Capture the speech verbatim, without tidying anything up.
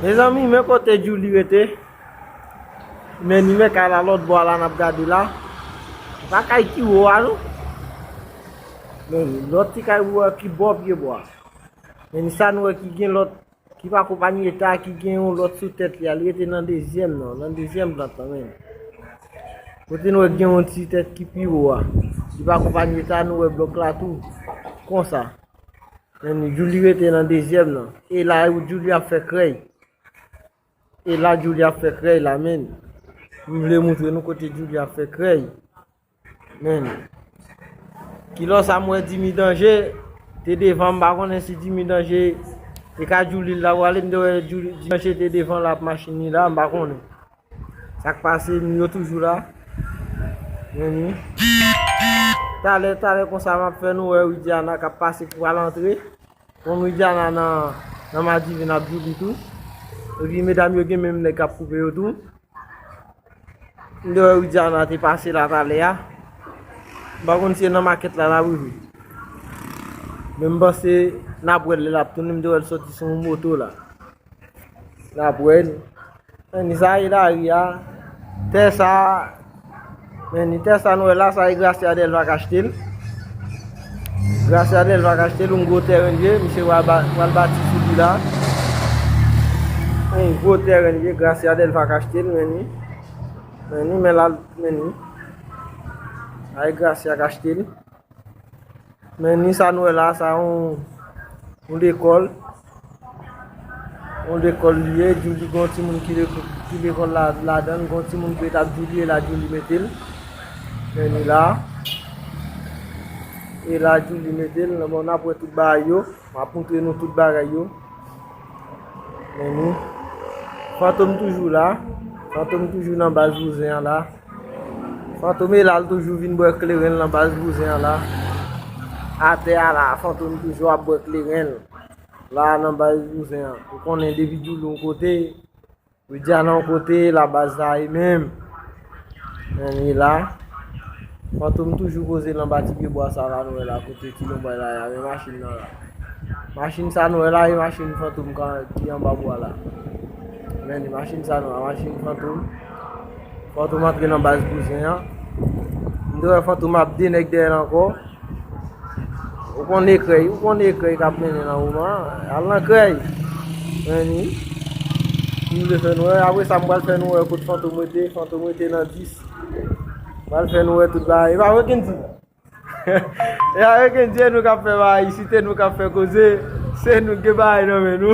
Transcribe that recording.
Mezanmi, men kote Djouly rete. Men ni men kay la lòt bò a la n ap gade la. Se pa kay ki wo a non. Men ni lòt ti kay wo a ki bò pye bò a. Men ni sa nou wè ki gen lòt, ki pa konpanye eta, ki gen yon lòt sou tèt li a. Li rete nan dezyèm nan, nan dezyèm plant lan menm. Kote nou wè gen yon ti tèt ki pi wo a. Li pa konpanye eta, nou wè blòk la tou. Konsa. Men Djouly rete nan dezyèm nan. E la Djouly ap fè krèy. E la Djouly ap fè krèy la, men. M vle moutre nou kote Djouly ap fè krèy. Men. Kilè sa m wè Dimi Danje te devan, m pa konnen si Dimi Danje e ka Djouly l la wale, m te wè Djouly, Dimi Danje te devan la ap machin li la, m pa konnen. Sa k pase, m yo toujou la. Men ni. Talè, talè konsa m ap fè nou wè Widiana k ap pase pou al antre. Bon, Widiana nan, nan Madivin ap Djouly tou. Epi medam yo gen menm nèg k ap koupe yo tou. M te wè Widiana te pase la talè a. M pa konn si e nan makèt la l ap rive. Men m panse n ap wè l lè l ap tounen, m te wè l soti sou yon moto la. N ap wè l. Men ni sa e lari a. Tè sa, men ni tè sa nou wè la, sa e Gracia Delva k achte l. Gracia Delva k achte l, yon gwo tèren l ye, misye pral ba-, pral bati sou li la. Yon gwo tèren l ye, Gracia Delva k achte l, men ni. Men ni, men la, men ni. Sa e Gracia k achte l. Men ni sa nou wè la, sa yon, yon lekòl. Yon lekòl li ye, Djouly gon timoun ki lekò-, ki lekòl la, ladan l, gon timoun ki ret ap Djouly, e la Djouly mete l. Men ni la. E la Djouly mete l. Bon, n ap wè tout bagay yo. M ap moutre nou tout bagay yo. Men ni. Fantom toujou la. Fantom toujou nan baz bouzen an la. Fantom e la l toujou vin bwè kleren l nan baz bouzen an la. Atè a la, Fantom toujou ap bwè kleren l. La nan baz bouzen an. Ou konnen depi Djouly yon kote, Widiana yon kote, la baz sa e menm. Men ni la. Fantom toujou poze l anba ti pye bwa sa la nou wè la kote ti lonbray la ye a, men machin nan la. Machin sa nou wè la, e machin Fantom ka, ki anba bwa la. Men ni machin sa nou wè, machin Fantom. Fantom antre nan baz bouzen an. M te wè Fantom ap de nèg dèyè l ankò. Ou konn ekrèy, ou konn ekrèy k ap mennen nan moman an. Al nan krèy. Men ni. M vle fè nou wè. Apre sa, m pral fè nou wè kot Fantom rete. Fantom rete nan dis. M pral fè nou wè tout bagay. E pa vre, Kendy? E pa vre, Kendy, e nou k ap fè bagay isit, e nou k ap fè koze. Se nou k gen bagay nan men nou.